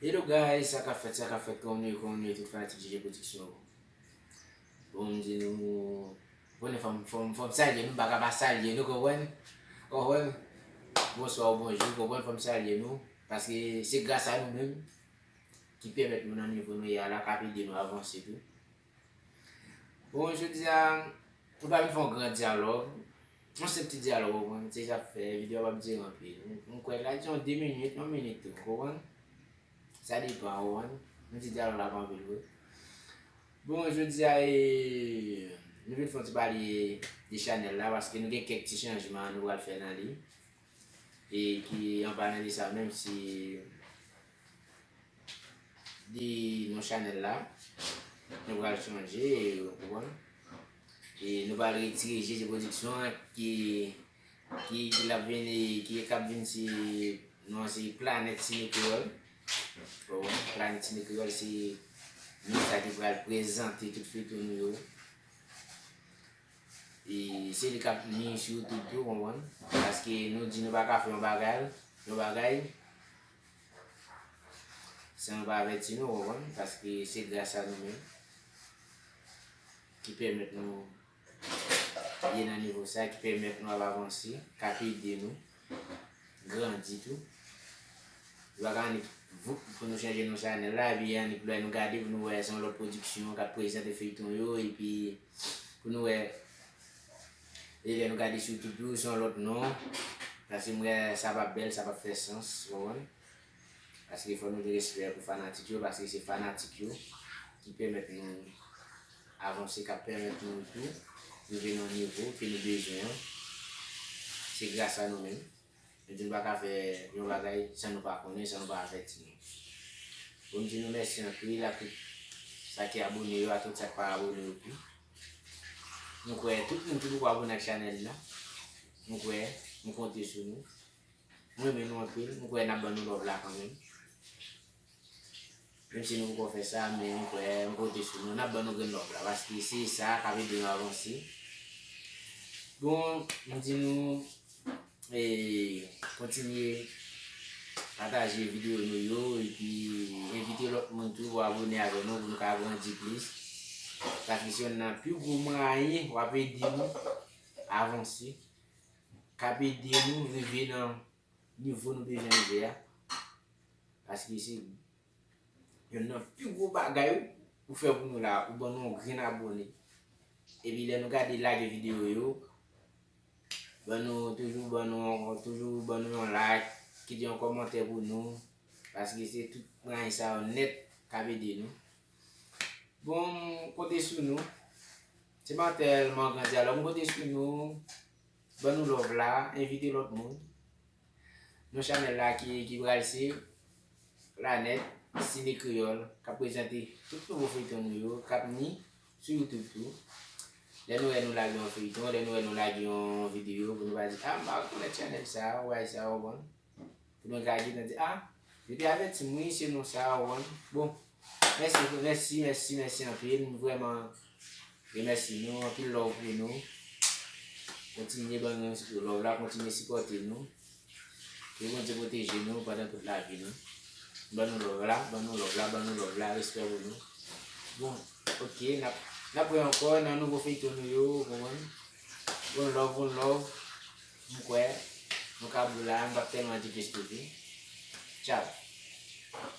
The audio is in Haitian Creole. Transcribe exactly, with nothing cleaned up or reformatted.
Hello guys, sa k ap fèt, sa k ap fèt, kòman nou ye, kòman nou ye, tout fanatik J J Production yo. Bon, m di nou, bon, fò m, fò m, fò m salye nou, m pa ka pa salye nou, konprann? Konprann? Bonswa ou bonjou, konprann, fò m salye nou, paske se gras a nou menm ki pèmèt nou nan nivo nou ye a la, k ap ede nou avanse tou. Bon, jodi a, nou pa vin fè yon gran dyalòg. Yon senp ti dyalòg, ou konprann? Se sa k fè videyo a p ap dire anpil. M, m kwè l a di yon de minit, yon minit tou, ou konprann? Sa depann, ou konprann? Yon ti dyalòg la pa anpil vre. Bon, jodi a, e, nou vin fè yon ti pale de chanèl la, paske nou gen kèk ti chanjman nou pral fè nan li. E ki, an palan de sa, menm si de non chanèl la, nou pral chanje, ou konprann? E nou pral retire J J Production an ki, ki, ki l ap vin, ki k ap vin se non an se Planèt Sine Kreyòl. Ou konprann? Planèt Sine Kreyòl se non sa ki pral prezante tout feyton nou yo. E se li k ap ni sou YouTube tou, konprann? Paske nou di nou pa ka fè yon bagay, yon bagay, san nou pa avèti nou, konprann? Paske se gras a nou menm ki pèmèt nou ye nan nivo sa, ki pèmèt nou ap avanse, k ap ede nou grandi tou. Yo pa ka annik voup pou nou chanje non chanèl la, epi annik lè nou gade pou nou wè se yon lòt pwodiksyon k ap prezante feyton yo, epi pou nou wè, e lè nou gade sou YouTube yo, se yon lòt non. Paske m wè sa p ap bèl, sa p ap fè sans, ou konprann? Paske fò nou gen respè pou fanatik yo, paske se fanatik yo ki pèmèt nou avanse, k ap pèmèt nou tou rive nan nivo ke nou bezwen an. Se gras a nou menm. Nou di nou pa ka fè yon bagay san nou pa konnen, san nou pa avèti nou. Bon, m di nou mèsi anpil a tout sa ki abone yo, a tout sa ki pa abone yo tou. M kwè tout moun ki poko abone ak chanèl la, m kwè, m konte sou nou. M renmen nou anpil, m kwè n ap ban nou love la kanmenm. Menm si nou poko fè sa, men m kwè, m konte sou nou, n ap ban nou grenn love la, paske se sa k ap ede nou avanse. Bon, m di nou, e, kontinye pataje videyo nou yo, epi envite lòt moun tou pou abone avè nou, pou nou ka grandi plis. Paske se youn nan pi gwo mwayen w ap ede nou avanse, k ap ede nou rive nan nivo nou bezwen rive a. Paske se youn nan pi gwo bagay ou fè pou nou la, ou ban nou yon grenn abone. Epi lè nou gade, lage videyo yo, ban nou, toujou ban nou, toujou ban nou yon like, kite yon kòmantè pou nou, paske se tout mwayen sa yo nèt k ap ede nou. Bon, m konte sou nou. Se pa tèlman gran dyalòg, m konte sou nou. Ban nou love la, envite lòt moun. Non chanèl la ki, ki pral se Planèt Sine Kreyòl, k ap prezante tout nouvo feyton nou yo, k ap ni sou YouTube tou. Lè nou wè nou lage yon feyton, lè nou wè nou lage yon videyo, pou nou pa di, "A, m pa rekonèt chanèl sa a, ou bay sa a, ou konprann?" Pou nou ka gentan di, "A, yo te avèti m, wi, se non sa a, ou konprann." Bon, mèsi, mèsi, mèsi, mèsi anpil. M vrèman remèsye nou, anpil love pou nou. Kontinye ban nou love la, kontinye sipòte nou. Ke Bondye pwoteje nou pandan tout lavi nou. Ban nou love la, ban nou love la, ban nou love la, respè pou nou. Bon, ok, n ap, n ap wè ankò nan nouvo feyton nou yo, ou konprann? Bon love, bon love. M kwè nou ka bou la, m p ap tèlman di plis pou di. Tchao.